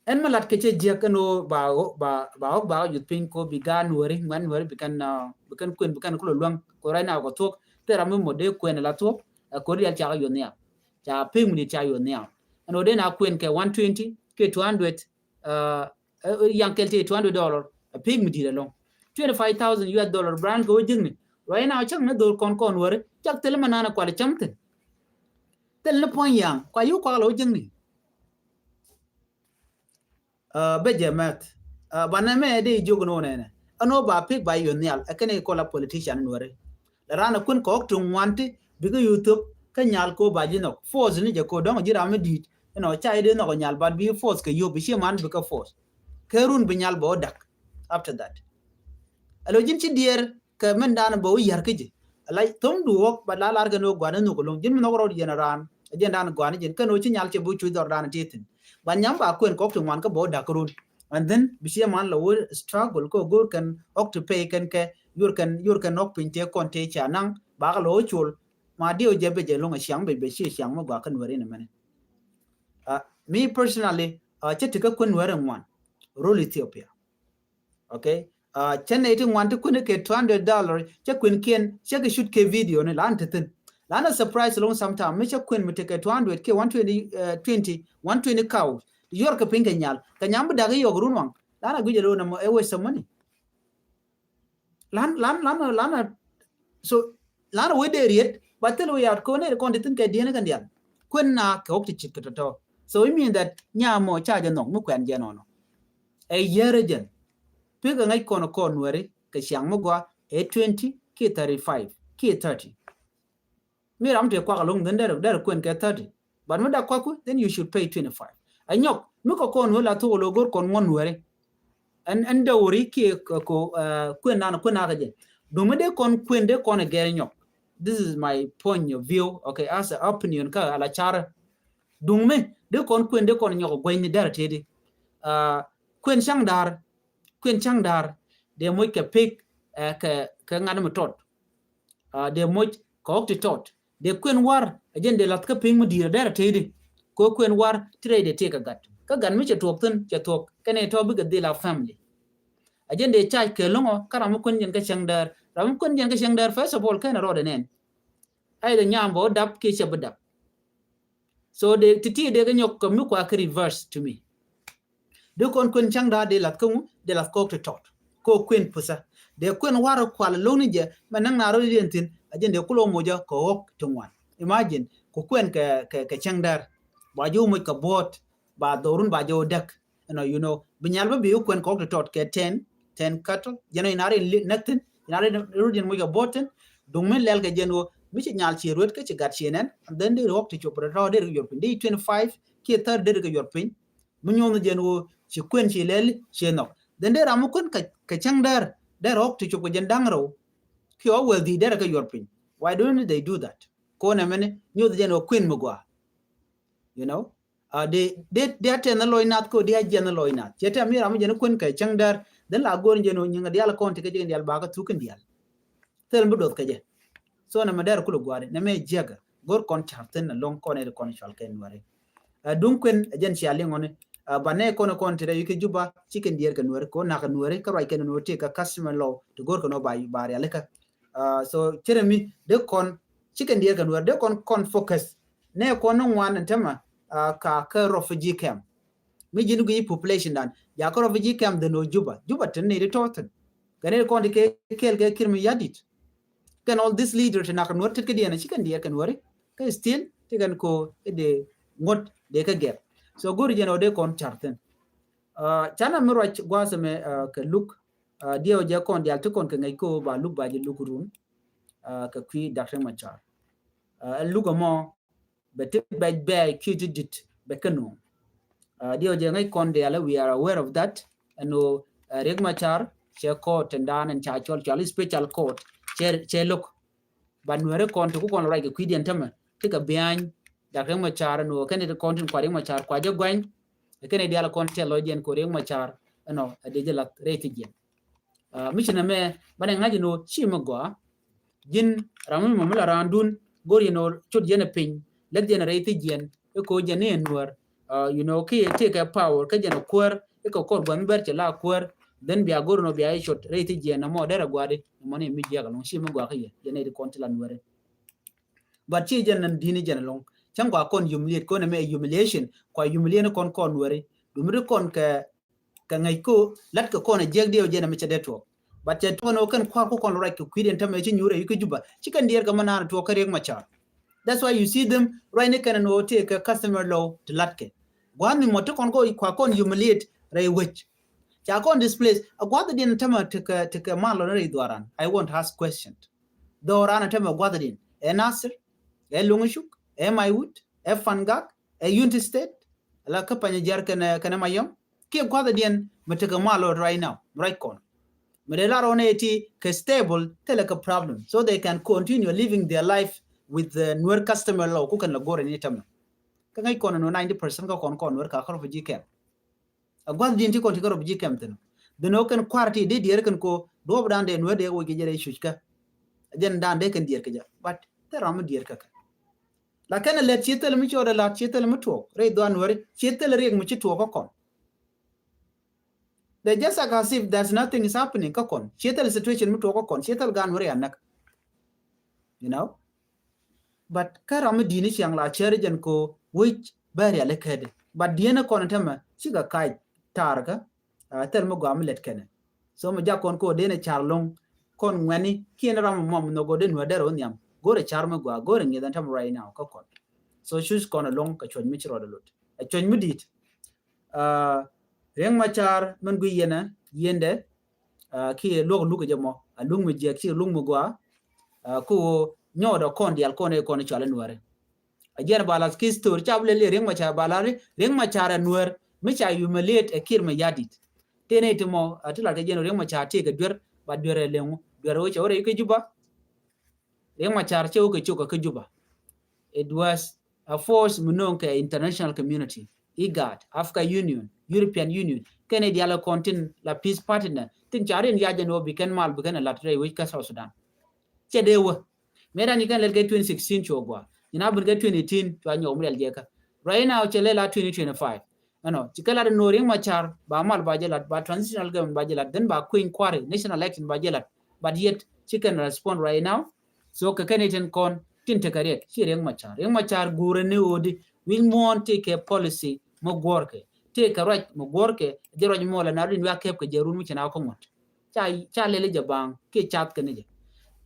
Ɛn mi lat kɛ cɛ jiäk ɛn ɣöö ba, ba, ba ɣɔk ba ɣɔk yuth piny ko bi gaat Nuääri, ŋuɛ̈t Nuääri bi kɛn, uh, bi kɛn kuën, bi kɛn kulɛ luäŋ. Ko right now kɛ thuɔ̱k thil ram mi mot dee kuën la thuɔ̱k, uh, ko rial ca kɛ yuɔth nhiam. Ca pek mi di̱i̱t ca yuɔth nhiam. Ɛn ɣöö dee na kuën kɛ one twenty kiɛ two hundred, uh, uh, yaŋ kɛl tëë two hundred dollar, a pek mi di̱i̱t ɛlɔ̱ŋ. Twenty five thousand U S dollar brand kɛ wä jiäkni. Right now cäŋ ni dho̱r kɔn kɔn Nuääri cak thil mɛ naan kual cäm thi̱n. Thil ni puɔ̱ny yaŋ kua yuk kuak la wä jiäkni. Uh, bɛ jɛ mɛth. Uh, banɛ mɛ dee jiök ni wä nɛnɛ. Ɛn wä ba pik ba yun nhial. Ɛ kɛn i̱ kɔla politician in wä ri. La ran ɛ kun kɔk tuŋ ŋuan ti bikɛ yuth thop kä nyal ko ba ji̱ nhɔk. Force ni jɛ ko dɔŋ ji̱ ram mi di̱i̱t. You know, ca i̱ dee nhɔk nyal, but bi force kɛ yop, bi ci man bikɛ force. Kɛ run bi nyal bɛ wä dak. After that, ɛ lo ji̱n ci diɛɛr kɛ mɛn dan bɛ wä yär kä ji̱. Ala thom du wɔk, ba la lar kɛn wä gua̱n nhök loŋ. Ji̱n mi nhɔk rɔɔd yɛn ran. Ji̱n dan gua̱n ji̱n kɛn wä ci nyal cɛ bi cuc dhɔr dan ti thin. Ba nyam ba kuɛn kɔk ti ŋuan kä bä wä dak run. And then bi ciɛ man la wä struggle kä go̱r kɛn ɔk ti pay kɛn kɛ yor kɛn, yor kɛn ɔk piny tëë kɔn tëë ca naŋ ba kɛ la wä col. Ma diɛw jɛ bɛ jɛ loŋ a ciaŋ bɛ bɛ ci ciaŋ mi gua̱ kɛn wä rin a mɛnɛ. Uh, me personally, uh, cɛ ti kä kuɛn wä rin ŋuan. Rol Ethiopia. Okay. Uh, cɛ nɛy ti ŋuan ti kui̱ni kɛ two hundred dollar, cɛ kui̱n kiɛn, cɛ kɛ shoot kɛ video ni lan ti thin. Lan a surprise loŋ sometime, mi cɛ kui̱n mi tekɛ two hundred kɛ one twenty, uh, twenty, one twenty cow. Yuɔr kɛ piny kɛ nyal, kɛ nyam bi dak i̱ yɔk run waŋ. Lan a guic a loŋ na mɔ, ɛ waste of money. Lan, lan, lan, lan a, so, lan a wee dee riet, ba thil wee yat ko ne kɔn ti thin kɛ diɛn kɛ dial. Kuɛn na kɛ wok ti cit kɛ tɔtɔ. So it mean that nyamɔ ca jɛ nhɔk mi kuɛn jɛ nɔnɔ. Ɛ yɛrɛ jɛn. Pek a ŋäc kɔn kɔn weri kɛ ciaŋ mi gua ɛ twenty kiɛ thirty-five kiɛ thirty. Mi ram ti kuak a loŋ dhin der, der kuɛn kɛ thirty. But mi dak kuaku, then you should pay twenty-five. A nyɔk mi kɔ kɔn weri la thok lo gor kɔn ŋuɔn weri. Ɛn, ɛn dawri kiɛ ko, uh, kuɛn nan kuɛn na kɛ jɛ. Duŋ mi dee kɔn kuɛn dee kɔn ɛ gɛr nyɔk. This is my point of view, okay, as an opinion kä ala carɛ. Duŋ mi dee kɔn kuɛn dee kɔn nyɔk guɛny ni dɛr tedi. Uh, kuɛn caŋ daar, kuɛn caŋ daar dee moc kɛ pek, uh, kɛ, kɛ ŋa̱t mi tɔt. Uh, dee moc kɛ ɣɔk ti tɔt. Dee kuɛn war, a jɛn dee lath kä piny mi di̱i̱r a dɛr a tëëdi. Kɛ kuɛn war ti rɛy dee tëëk a gat. Kä gat mi cɛ tuɔɔk thin, cɛ tuɔɔk kɛn ɛ tɔ̱ bikɛ dhil a family. A jɛn dee cac kɛ lo̱ŋɔ kä ram mi kuɛn jɛn kä cäŋ däär. Ram mi kuɛn jɛn kä cäŋ däär, first of all, kɛn a rɔɔdɛ nɛn. Either nyam bä wä dap kiɛ cɛ bi dap. So dee ti ti dee kɛ nyɔk kɛ mi kua kɛ reverse to me. Dee kɔn kuɛn caŋ da̱a̱ dee lath kä ŋu, dee lath kɔɔk ti tɔt. Kɔɔk kuɛn puthä. Dee kuɛn warɛ kual lo̱ŋ ni jɛ, mɛ näŋ na rɔ liɛn thi̱n, a jɛn dee kulɔ mocä kɛ ɣɔk ti ŋuan. Imagine, ku kuɛn kɛ, kɛ, kɛ caŋ da̱a̱r. Ba jɛ wä moc kɛ buɔ̱ɔ̱t, ba dhɔrun ba jɛ wä däk. You know, you know, bi nyal bä bi wä kuɛn kɔɔk ti tɔt kɛ ten, ten cattle. Jɛn ɔ inari näk thi̱n, inari rut jɛn moc kɛ buɔ̱ɔ̱t thi̱n. Duŋ mi lɛl kɛ jɛn wä, mi ci nyal ci ruet kä ci gat ci nɛn, and then dee ɣɔk ti cop rɛ tɔt dee ri yor piny. Dee twenty-five, kiɛ thär derɛ kɛ yuɔr piny. Mi nyuɔth jɛn ɣöö ci kuën ci lɛl ci nhɔk. Then dee ram mi kuën kɛ cäŋ däär, dee rɔɔk ti cop kɛ jɛn da̱ŋ rɛw. Kiɛ ɣɔw wël dhiec derɛ kɛ yuɔr piny. Why don't they do that? Kɔn ɛmɛni nyuɔth jɛn ɣöö kuën mi gɔaa. You know, uh, de de de a tɛn lɔc nath ko de a jiɛn lɔc nath. Cɛ tɛm mi ram mi jɛn kuën kɛ cäŋ däär. Then la go̱r jɛn ɣöö nyiŋ dial kɔn ti kɛ jɛn dial ba kɛ thuk in dial. Thil mi doth kɛ jɛ. So nɛ mɛ dɛr kulɛ guari nɛ mɛ jiɛgɛ go̱r kɔn car thin alɔŋ kɔn ɛ kɔn cual kɛ nuɛri. Uh, duŋ kuën ɛ jɛn cia liŋ ɔni. Uh, ba nɛ kɔn kɔn ti rɛ yikɛ Juba ci kɛn diɛr kɛ nuɛri kɛ wä nak kɛ nuɛri kɛ ruac kɛn nuɛri ti kɛ customer law ti go̱r kɛ nɔ ba ba rialikä. Uh, so cɛrɛ mi de kɔn ci kɛn diɛr kɛ nuɛri de kɔn kɔn focus. Nɛ kɔn ni ŋuan ɛn tämɛ, uh, ka kɛ refugee camp. Mi ji̱n guiy population dan ja kɛ refugee camp dhen ɔ Juba. Juba tin ni di tɔthin kɛ ni kɔn di kɛ kɛl kɛ Kiir Mayardit. Kɛn all this leader ti nak nuɔr tet kɛ diɛn a ci kɛn diɛr kɛ nuɔri kɛ still ti kɛn ko ɛ de ŋuɔt de kɛ gɛp. So go̱ri jɛn ɔ de kɔn car thin. Uh, canɛ mi ruac guasɛ mɛ, uh, kɛ luk, uh, diɛw jɛ kɔn dial ti kɔn kɛ ŋäc ko ba luk ba jɛ luk run, uh, kɛ kui̱ Doctor Machar. Uh, luk ɛmɔ bɛ ti bɛc bɛɛc kiɛ ti dit bɛ kä nuɔ̱ŋ. Uh, diɛw jɛ ŋäc kɔn dial we are aware of that. Ɛn ɣöö, uh, Riek Machar cɛ court tɛn daan ɛn ca cɔl cɔl special court cɛ cɛ lo̱k. Ba nuɛri kɔn ti ku kɔn ruac kɛ kui̱diɛn tämɛ ti kɛ biany Doctor Riek Machar ɛn ɣöö kɛn ti kɔn tin kua Riek Machar kua jɛ guany. Kɛn ti dial kɔn tɛl lɔc jiɛn ko Riek Machar ɛnɔ ɛ dee jɛ lath rɛy ti jiɛn. Uh, mi ci nɛ mɛ banɛ ŋa̱c ni ɣöö ci mi gɔaa. Ji̱n ram mi mɔ mi la raandun go̱r yɛn ɣöö cut yɛn ɛ piny lɛth yɛn ɛ rɛy thi jiɛn. I̱ ko̱ jɛn ni ɛ nuäär, uh, you know, ki ɛ tëëkɛ power kä jɛn ɛ kuäär i̱ kɛ kɔr gua̱n mi bɛr cɛ la kuäär. Then bia go̱r ni ɣöö bia i̱ cut rɛy thi jiɛn ɛmɔ derɛ gua̱a̱di. Ɛmɔ ni mi jiɛk ɛlɔ̱ŋ ci mi gɔaa kä yɛ yɛn ɛ di kɔn ti la nuäärɛ. But ci jɛn nan di̱n i̱ jɛn ɛlɔ̱ŋ cäŋ kua kɔn humiliate kɔn ɛmɛ humiliation kua humiliate ni kɔn kɔn nuäri. Dumi di kɔn kɛ kɛ ŋäc ko lat kɛ kɔn a jiɛk diɛw jɛn a mi cɛ dee tuɔk. But cɛ tuɔk ni wä kɛn kua̱r ku kɔn lɔ ruac kɛ kui̱diɛn tämɛ ci nyuur a yuk kä Juba ci kɛn diɛɛr kɛ mɛ naan tuɔk kä Riek Machar. That's why you see them ruac ni kɛn ni wä tëë kɛ customer law ti lat kɛ gua̱a̱th ni mɔ ti kɔn kɔ kua kɔn humiliate rɛy wec. Ca kɔn displace a gua̱a̱th diɛn tämɛ ti kɛ ti kɛ mal lɔ ni rɛy dhuaran. I want to ask question. Dhuaran tämɛ gua̱a̱th diɛn ɛ Nasir, ɛ Luŋ Cuk, ɛ Maiwut, ɛ Fangak, ɛ Unity State. La kä Panyijiar kɛnɛ kɛnɛ Mayom kiɛ gua̱thdiɛn mi tekɛ mal lɔ right now mi ruac kɔn. Mi dee lar ɣän ɛ ti kɛ stable thilɛ kɛ problem so they can continue living their life with the Nuer customer law ku kɛn la go̱rɛ ni tämɛ. Kä ŋäc kɔn ɛn ɣöö ninety percent kä kɔn kɔn Nuer ka kä refugee camp. A gua̱thdiɛn ti kɔn ti kä refugee camp thin. Dhin ɣän kɛn kua̱r ti dee diɛɛr kɛn ko duɔ̱ɔ̱pdan dee Nuer dee wec kɛ jɛ rɛy cuc kä. Jɛn dan dee kɛn diɛɛr kɛ jɛ but thil ram mi diɛɛr kä kɛ. La kɛn ɛ lɛt ci thil mi cɔɔdɛ lat ci thil mi tuɔɔk rɛy dhuan Nuɛri ci thil riɛk mi ci tuɔɔk kä kɔn. They just act as if there's nothing is happening kä kɔn ci thil situation mi tuɔɔk kä kɔn ci thil gan Nuɛri anäk. You know. But kä ram mi di̱i̱ni ciaŋ la cɛɛri jɛn ko wi̱c bɛ riali kädi but diɛn ɛ kɔn tämɛ cikɛ kac taarkä. A thil mi gɔaa mi lɛt kɛnɛ. So mi jak kɔn ko den ɛ car loŋ kɔn ŋuɛni kiɛn ram mɔ mi nhɔk gɔdɛ nuɛ dɛr wä nhiam go̱rɛ car mi gɔaa go̱rɛ ŋi̱eth ɛn tɛm right now kä kɔn. So cuc kɔn ɛ loŋ kɛ cuɔc mi ci rɔɔdɛ lot ɛ cuɔc mi di̱i̱t. Riɛŋ ma car min gui yɛnɛ yɛndɛ kiɛ luɔk luk jɛ mɔ a luk mi jiɛk ci luk mi gɔaa. Ku nyɔɔdɛ kɔn dial kɔn ɛ kɔn cual ɛ nuɛri. A jiɛn ba lath ki story ca bi lɛ liɛ Riek Machar ba lath Riek Machar a nuɛr mi ca humiliate ɛ Kiir Mayardit. Tëë nɛy ti mɔ a ti lat kɛ jiɛn Riek Machar tëë kɛ duer ba duer ɛ leŋ duer wä cɛ wä rɛy kä Juba. Riek Machar cɛ wä kɛ cok kɛ kä Juba. It was a force mi no̱o̱ŋ kɛ international community, IGAD, Africa Union, European Union kɛn i̱ dial kɔn tin la peace partner tin ca rin yac jɛn wä bi kɛn mal bi kɛn ɛ lat rɛy wec kä South Sudan. Cɛ dee wä Mëë dan ci kɛn lɛl kɛ twenty sixteen cuɔ gua. Ci na bin kɛ twenty eighteen cua nyɔk mi rial jɛ kä. Right now cɛ lɛl a twenty twenty-five. Ɛnɔ ci kɛ lat ɛn ɣöö Riek Machar ba mal ba jɛ lat ba transitional government ba jɛ lat then ba kueny kuari national election ba jɛ lat. But yet ci kɛn respond right now. So kɛ kɛn iten kɔn tin tekɛ Riek ci Riek Machar Riek Machar guurɛ ni ɣöö di wi̱c muɔ̱ɔ̱n ti kɛ policy mi guɔ̱ɔ̱rkɛ ti kɛ ruac mi guɔ̱ɔ̱rkɛ jɛ ruac muɔ̱ɔ̱n la na rin wiak kɛp kɛ jɛ run mi ci na kä ŋuɔ̱t. Ca ca lɛl jɛ baŋ kiɛ cath kɛn jɛ.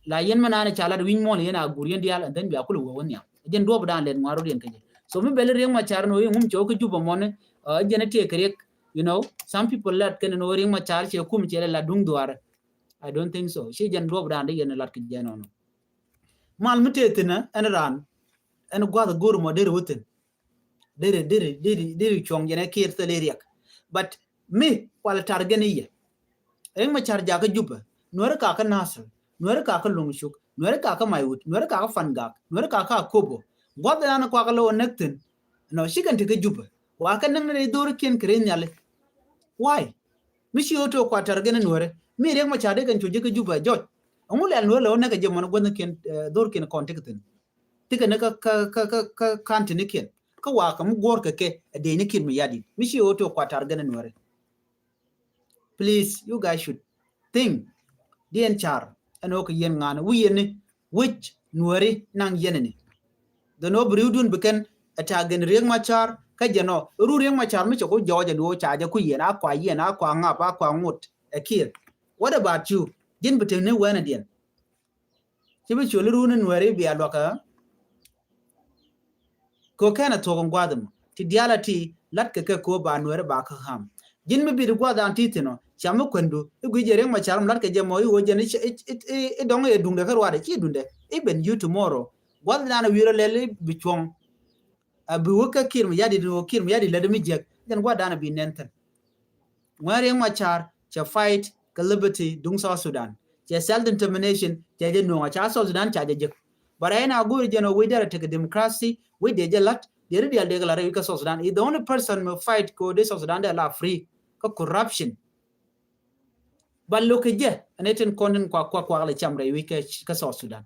La yɛn mɛ naan ca lat wi̱ny muɔl yɛn a gur yɛn diaal and then bia kulɛ wee wä nhiam. Jɛn duɔp dan lɛt ŋuan rot yɛn kɛ jɛ. So mi bɛl Riek Machar ni wee ŋum cɛ wä kä Juba mɔni jɛn tiɛ kɛ Riek. You know, some people lat kɛn ni wee Riek Machar cɛ kum cɛ lɛ la duŋ dhuaar. I don't think so. Ci jɛn duɔp dan di yɛn lat kɛ jɛ nɔnɔ. Mal mi tëë thin ɛn raan ɛn guath go̱r mɔ der wä thin. Deri deri deri deri cuɔ̱ŋ jɛn ɛ Kiir thil i̱ riɛk. But mi kual tar gɛn i̱ yɛ. Riɛk Macar jakä Jubɛ. Nuɛri kakä Nasir. Nuɛri kakä Luŋ Cuk. Nuɛri kakä Maiwut. Nuɛri kakä Fangak. Nuɛri kakä Akobo. Guath dan kuakä lɛ wä näk thi̱n. Nɔ cikɛn ti kä Jubɛ. Wa kɛ näk ni rɛy dhorikiɛn kɛ rɛy nhiali. Why? Mi ci ɣä tok kua tar gɛn i̱ Nuɛri. Mi Riɛk Macar dee kɛn cu ji̱ kä Jubɛ jɔc. Ɛŋu lɛl Nuɛri lɛ wä näk kɛ jɛ mɔn guathnikiɛn, eh, dhorkiɛn kɔn ti kɛ thi̱n. Ti kɛ ni kä, kä, kä, kä, kä kanti ni kiɛn. Kä wa kä mi guɔ̱r kɛ kɛ, ɛ dee ni Kiir Mayardit. Mi ci ɣä tok kua tar gɛn i̱ Nuɛri. Please, you guys should think. Diɛn car, ɛn ɣä kɛ yɛn ŋa̱n, wi̱i̱ yɛn ni, wi̱c Nuɛri naŋ yɛn ni. Dhɛ nɔ bi ri̱wdun bi kɛn, ɛ ta gɛn Riɛk Macar, kä jɛ nɔ, ru Riɛk Macar mi cɛ ku jɔɔc ɛn ɣä ca jɛ ku yɛn, a kua yɛn, a kua ŋap, a kua ŋot, ɛ Kiir. What about you? Ji̱n bi tek ni wɛn ɛ diɛn. Ci bi col i̱ run i̱ Nuɛri bia luakä. Kɛ kɛn a thuɔk in gua̱a̱th mɔ ti diaal a ti lat kɛ kɛ ko̱o̱p ba Nuɛri ba kä ham. Ji̱n mi bit gua̱a̱th an ti thi̱n ɔ ca mi kuɛndu i̱ gui̱c jɛ Riɛk Macar mi lat kɛ jɛ mɔ i̱ ɣöö jɛn i̱, i̱, i̱, i̱ dɔŋ i̱ duŋdɛ kä ruaadɛ ci duŋdɛ. Even you tomorrow gua̱a̱th dan a wi̱i̱r a lɛl i̱ bi cuɔ̱ŋ. A bi wä kä Kiir Mayardit in ɣöö Kiir Mayardit lät mi jiäk jɛn gua̱a̱th dan a bi nɛn thi̱n. Ŋuɛn Riɛk Macar cɛ fight kɛ liberty duŋ South Sudan. Cɛ self determination cɛ jɛ nuɔŋ a ca South Sudan ca jɛ jek. But right now go̱o̱ri jɛn ɔ wec derɛ tekɛ democracy wec dee jɛ la̱t dee ri dial dee kɛ la̱t rɛy wi̱c kä South Sudan. Is the only person mi fight kɛ ɣöö dee South Sudan dee la free kä corruption. But lo̱k kɛ jɛ ɛn ɛ tin kɔn tin kuak kuak kuak lɛ cam rɛy wi̱c kä, kä South Sudan.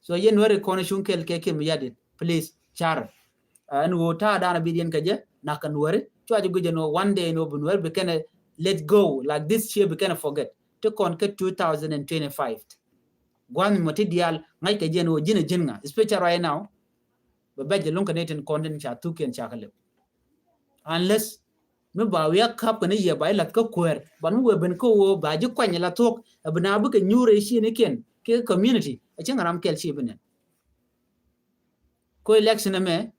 So yɛn Nuɛri kɔn cuŋ kɛl kɛ Kiir Mayardit, please, car. Ɛn ɣöö ta̱a̱ da̱a̱n a bi diɛn kɛ jɛ nak kɛ Nuɛri cua jɛ guic ɛn ɣöö one day ɛn ɣöö bi Nuɛri bi kɛn ɛ let go like this year, bi kɛn ɛ forget. Ti kɔn kä two thousand and twenty-five. Gua̱n mɔ ti diaal ŋa̱c kɛ jɛ ɛn ɣöö ji̱n ɛ ji̱n ŋa, especially right now. Bɛ bɛc jɛ luŋ kɛ ni tin kɔn tin ca thuk kiɛn ca kɛ lɛp. Unless mi ba wiak kap kɛn i̱ yɛ ba i̱ lath kä kuäär, but mi wee ben kä ɣöö ba ji̱ kuany la thuɔ̱k ɛ bi na bikɛ nyuur ɛ ciinikiɛn kɛ community ɛ cäŋ ram kɛl ci bi nɛn. Ko election ɛmɛ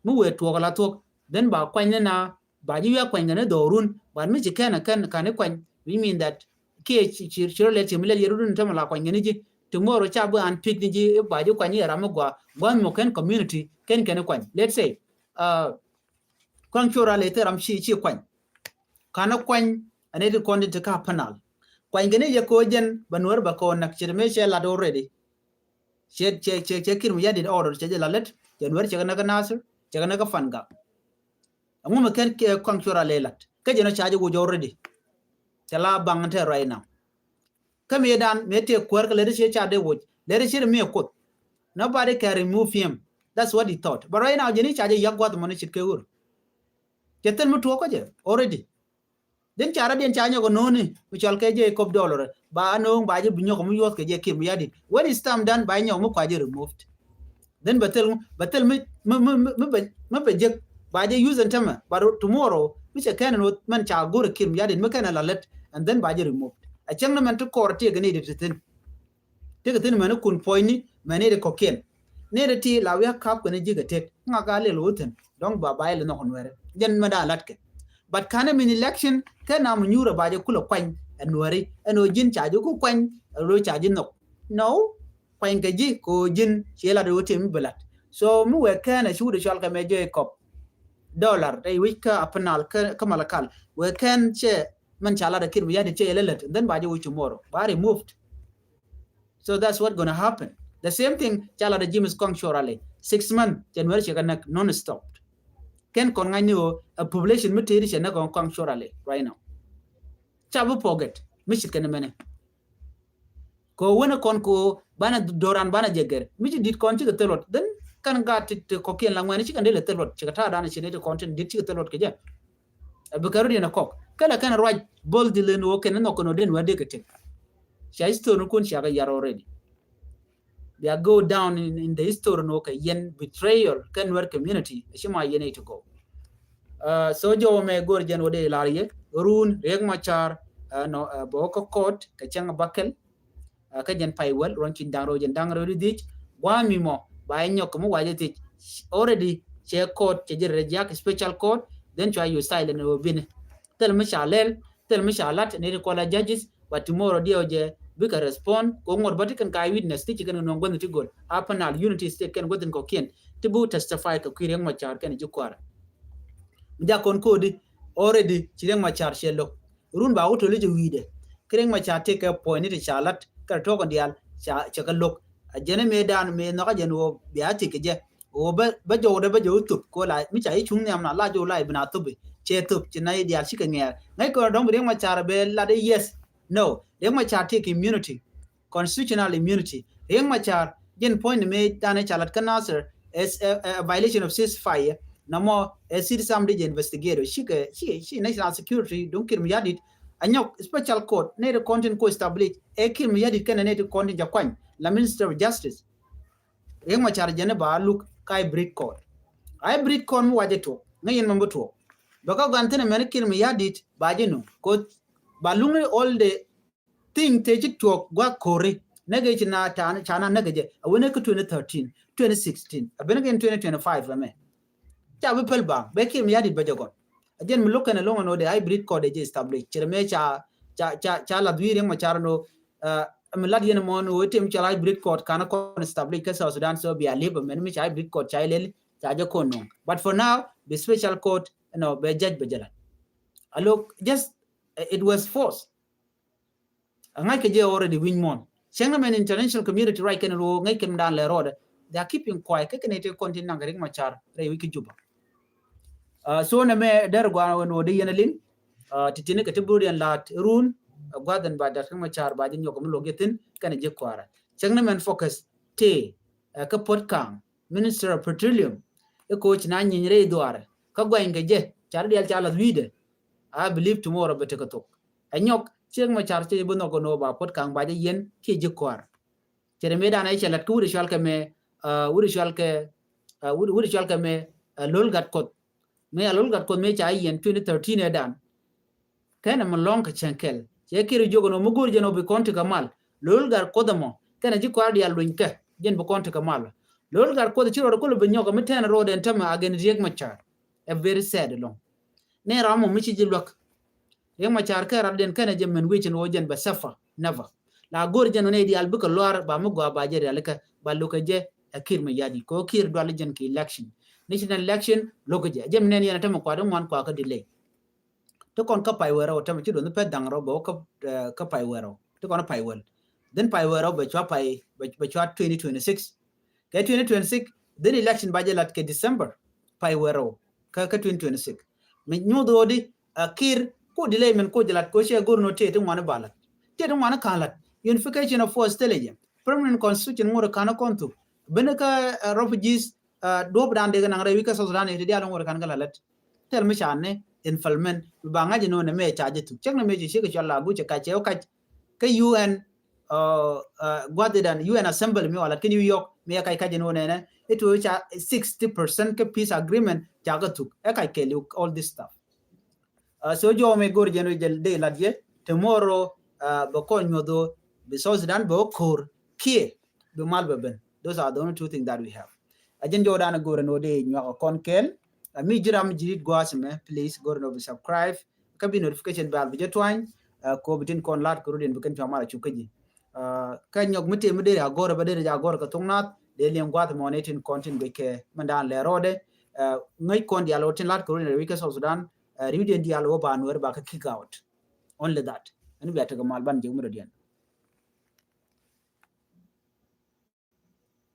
mi wee tuɔɔk la thuɔ̱k, then ba kuany ni na ba ji̱ wiak kuany kɛn i̱ dhɔrun, but mi ci kɛn ɛ kɛn kan i̱ kuany, which mean that kiɛ ci, ci, ci rɔ lɛt ci mi lɛl yɛ run tɛmɛ la kuany kɛn i̱ ji̱, tomorrow ca bi an pick ni ji̱ i̱ ba ji̱ kuany i̱ ram mi gua gua̱n mɔ kɛn community kɛn kɛn i̱ kuany. Let's say, uh, Kuaŋ cor a lɛ thil ram ci, ci kuany. Kanɛ kuany ɛn iti kɔn ti ti ka panal. Kuany kɛn i̱ yɛ kɛ ɣöö jɛn bɛ Nuɛr bɛ kɛ ɣöö näk ce̱t mëë cɛ lat already. Cɛ, cɛ, cɛ, cɛ Kiir Mayardit order cɛ jɛ la lät cɛ Nuɛr cɛ kɛ näk kä Nasir cɛ kɛ näk kä Fangak. Ɛŋu mi kɛn Kuaŋ cor a lɛ lat kä jɛn ɔ ca jɛ woc already. Cɛ la baŋ tɛ right now. Kä mëë dan mëë tëë kuäär kä lɛt i̱ ciɛ ca dee woc lɛt i̱ ciɛ mi ɛ Kuoth. Nobody can remove him. That's what he thought. But right now jɛn i̱ ca jɛ yak gua̱th mɔni cit kɛ ɣöör. Cɛ thil mi tuɔɔk kä jɛ already. Then ca rɔ̱diɛn ca nyɔk ɛ no̱o̱ni mi cɔl kɛ jɛ kɔp dollar ba no̱o̱ŋ ba jɛ bi nyɔk mi yuɔth kɛ jɛ Kiir Mayardit. When it's time done ba nyɔk mi kua jɛ removed. Then bɛ thil, bɛ thil mi, mi, mi, mi, mi bɛ, mi bɛ jek ba jɛ use ɛn tämɛ. But tomorrow mi cɛ kɛn ɛn ɣöö mɛn ca go̱r ɛ Kiir Mayardit mi kɛn ɛ la lät, and then ba jɛ removed. Ɛ cäŋ ni mɛn ti kɔɔr ti kɛ ni di ti thin. Ti kɛ thin mɛn ikun puɔ̱nyni mɛn ni di kɔkiɛn. Ni di ti la wiak kap kɛn ji̱ kɛ tet ŋak a lil wä thin dɔ̱ŋ ba ba ilɛ nhɔk Nuɛri jɛn mɛn da latkɛ. But kanɛ min election kɛn na mi nyuurɛ ba jɛ kulɛ kuany ɛ Nuɛri ɛn ɣöö ji̱n ca ji̱ ku kuany ɛ lo̱ ca ji̱ nhɔk. No. Kuany kɛ ji̱ kɛ ɣöö ji̱n ciɛ lat ɣöö tëë mi bi lat. So mi wee kɛn ɛ ci wut ɛ cɔal kɛ mɛ jɔy kɔp dollar rɛy wi̱c kä Upper Nile kä, kä Malakal. Wee kɛn cɛ mɛn ca lat ɛ Kiir Mayardit cɛ yɛ lɛ lät, and then ba jɛ wi̱c tomorrow ba removed. So that's what gonna happen. The same thing ca lat ɛ James Kuaŋ cor a lɛ six month January cɛ kɛ näk non stop. Kɛn kɔn ŋa̱cni ɣöö a population mi tëëri cɛ näk ɛ Kuaŋ cor a lɛ right now. Ca bi forget mi cit kɛn mɛnɛ. Kɛ ɣöö wen kɔn kɛ ɣöö banɛ do̱ran banɛ jɛ gɛr mi ci di̱t kɔn cikɛ thil luɔt. Then kɛn gaat ti, ti kɔkiɛn la ŋuɛn cikɛ dee lɛ thil luɔt cikɛ ta̱a̱ dan ci ni ti kɔn tin di̱t cikɛ thil luɔt kɛ jɛ. Ɛ bi kɛ rut yɛn ɛ kɔk kɛ lɛ kɛn ruac boldly ni ɣöö kɛn ni nhɔk kɛn ɣöö den wä dee kɛ tëk. Ca history ni kun ca kɛ yar already. Bia go down in, in the history ni ɣöö kɛ yɛn betrayal kɛ Nuer community. Ci ma yɛn ɛ to go. Uh, so jɔwä mɛ go̱r jɛn wä dee lar yɛ run Riek Machar, uh, nɔ, uh, bɛ wä kä court kɛ cäŋ bäkɛl. Uh, kä jɛn pay wäl ruɔ̱n cuny da̱ŋ rɛw jɛn da̱ŋ rɛw di dhiec. Gua̱a̱ mi mɔ ba yɛ nyɔk kɛ mi wacɛ thiec. Already cɛ court cɛ jɛ reject special court. Then cua yɛ silent wä bini. Thil mi ca lɛl thil mi ca lat ni ti kuala judges. But tomorrow diɛw jɛ bikɛ respond kɛ ŋuɔt bä ti kɛn ka witness ti ci kɛn kɛ nuɔ̱ŋ guänh ti gol Upper Nile Unity State kɛn guäthin kɔkiɛn ti bi testify kɛ kui̱ Riek Machar kɛn ji̱ kuarɛ. Mi ja kɔn kodi already ci Riek Machar cɛ lo̱k. Run ba wä toli jɛ wi̱i̱dɛ. Kä Riek Machar tëë kɛ puɔ̱ny ni ti ca lat kɛ tɔk in diaal ca, cɛ kɛ lo̱k. A jɛn mëë dan mëë nhɔk a jɛn wä bia ti kɛ jɛ. Wä bä, bä jɔwdɛ bä jɛ wä thop ko la mi ca i̱ cuŋ nhiam na la jɔw la i̱ bi na thop i̱. Cɛ thop ci na i̱ diaal cikɛ ŋɛɛr. Ŋäc kɔn dɔ̱ŋ bi Riek Machar bɛ lat i̱ yes. No, Riek Machar tëë kɛ immunity. Constitutional immunity. Riek Machar, jɛn puɔ̱ny ni mëë dan i̱ ca lat kä Nasir, is a, a violation of ceasefire. Nɔmɔ ɛ cit sam di jɛ investigate. Cikɛ, ci, ci national security duŋ Kiir Mayardit. A nyɔk special court, nɛy ti kɔn tin ko establish. Ɛ Kiir Mayardit kɛnɛ nɛy ti kɔn tin ca kuany. La Minister of Justice. Riek Machar jɛn ba luk ka hybrid court. Hybrid court mi wacɛ tuɔk. Ŋäc yɛn mɛ bi tuɔk. Bɛ kä gan thin mɛn Kiir Mayardit ba jɛ nu. Ko ba luŋ ni all the thing te ci tuɔk gua kori. Nɛgɛ ci na ca na nɛgɛ jɛ. A wene kä twenty thirteen, twenty sixteen. A ben kɛ in twenty twenty-five ɛmɛ. Ca bi päl ba. Bɛ Kiir Mayardit bɛ jɛ gɔn. A jɛn mi lo̱k kɛn a loŋ ɛn wä de hybrid court ɛ jɛ establish. Cɛ mɛ ca, ca, ca, ca la dhui̱ Riek Machar ɛn wä, uh, mi lat yɛn mɔ ɛn wä tem ca la hybrid court kan kɔn establish kä South Sudan, so bia liep mɛn mi ca hybrid court ca ilel ca jɛ kɔn nuŋ. But for now, bi special court, you know, bɛ judge bɛ jɛ lat. A look, just, uh, it was forced. A ŋa̱c kɛ jɛ already wi̱ny muɔ̱n. Cäŋ na mɛn international community right kɛn ruɔ ŋäc kɛn dan lɛ rɔɔdɛ. They are keeping quiet. Kɛ kɛn ite kɔn tin naŋ kɛ Riek Machar rɛy wi̱c kä Juba. Uh, so nɛ mɛ dɛr gua̱a̱n wɛn wä di yɛn a liŋ. Uh, ti tini kɛ ti burud yɛn laat run. Uh, gua̱a̱th ɛn ba dat Riek Machar ba jɛ nyɔk mi luɔk jɛ thin kɛn jɛ kuaarɛ. Cäŋ na mɛn focus ti, uh, kä Puot Kaŋ, Minister of Petroleum. Iko ci na nyiny rɛy dhuaarɛ kä guany kɛ jɛ car dial ca lath wi̱i̱dɛ. I believe tomorrow bɛ tekɛ thok. Ɛ nyɔk Riek Machar cɛ bi nhɔk kɛ nɔ ba Puot Kaŋ ba jɛ yɛn kiɛ ji̱ kɔaar. Cɛ dɛ mëë dan ɛ cɛ lat kä wut ɛ cual kɛ mɛ, uh, wut ɛ cual kɛ, uh, wut, wut ɛ cual kɛ mɛ, uh, Lol Gatkuoth. Mɛ a Lol Gatkuoth mɛ ca yɛn twenty thirteen ɛ dan. Kɛnɛ mi lɔ̱ŋ kɛ cɛŋ kɛl. Cɛ Kiir jiök ɛn ɔ mi go̱o̱r jɛn ɔ bi kɔn ti kɛ mal. Lol Gatkuoth ɛmɔ kɛnɛ ji̱ kɔaar diaal luny kɛ jɛn bi kɔn ti kɛ mal. Lol Gatkuoth ci rɔɔdɛ kulɛ bi nyɔk ɛ mi tɛn rɔɔdɛ ɛn tämɛ against Riek Machar. Ɛ very sad ɛlɔ̱ŋ. Nɛ ram mɔ mi ci ji̱ luäk. Riek Machar kɛ rat den kɛnɛ jɛ mɛn wi̱i̱ cin wä jɛn bɛ suffer. Never. La go̱o̱r jɛn wä nɛ diaal bikɛ luaar ba mi gɔaa ba jɛ rialikä ba lo̱kɛ jɛ ɛ Kiir Mayardit kɛ wä Kiir dual jɛn kɛ election. Ni ci nɛ election lo̱kɛ jɛ. Jɛ mi nɛn yɛn ɛ tämɛ kua di ŋuan kua kä delay. Ti kɔn kä pay wɛrɛ wä tämɛ ci duɔth ni pɛth daŋ rɔ bɛ wä kä, eh, kä pay wɛrɛ wä. Ti kɔn pay wɛl. Then pay wɛrɛ wä bɛ cua pay, bɛ, bɛ cua twenty twenty-six. Kɛ twenty twenty-six, then election ba jɛ lat kɛ December, pay wɛrɛ wä kä, kä twenty twenty-six. Mi nyuth wä di, uh, Kiir, ko delay min ko jɛ lat ko cɛ go̱r nɔ tëë ti ŋuan ba lat. Tëë ti ŋuan ka̱n lat. Unification of force thilɛ jɛ. Permanent constitution ŋuɔr ka̱n kɔn thuk. Beni kä, uh, refugees, uh, duɔp dan dee kɛ naŋ rɛy wi̱i̱ kä South Sudan iti diaal ŋuɔr ka̱n kɛ la lat. Tɛl mi ca ni implement mi ba ŋa̱c inɔ ni mɛ ca jɛ thuk. Cɛk ni mɛ ci ciek cɔl la gucɛ kac cɛ wä kac kä U N, uh, uh, gua̱th idan U N Assembly mi wala kä New York mi ɛ kac kac inɔ nɛnɛ. It will ca sixty percent kä peace agreement ca kä thuk. Ɛ kac kɛɛliw all this stuff. Uh, so jɔw mi go̱r jɛn wi jɛ dee lat jɛ tomorrow, uh, bɛ kɔn nyuɔth wä bi South Sudan bɛ wä ko̱r kiɛ bi mal bɛ ben. Those are the only two things that we have. A jɛn jɔw dan go̱r ɛn wä dee nyuak a kɔn kɛɛl. A mi ji̱ ram ji̱ rit gua̱a̱th mɛ, please go̱r ɛn wä bi subscribe. Kä bi notification bell bi jɛ tuany. Uh, ko bi tin kɔn lat kɛ rut in bi kɛn cua mal a cuk kä ji̱. Uh, kä nyɔk mi tëë mi deri a gɔr bä deri a gɔr kɛ thok nath dee liɛŋ gua̱th mɔni tin kɔn tin guic kɛ mɛn dan lɛ rɔɔdɛ. Uh, ŋäc kɔn dial wä tin lat kɛ run in rɛ wi̱c kɛ South Sudan. Uh, riw diɛn dial wä ba nuɛr ba kɛ kick out. Only that. Ɛn bia tekɛ mal ban jek mi dɔ diɛn.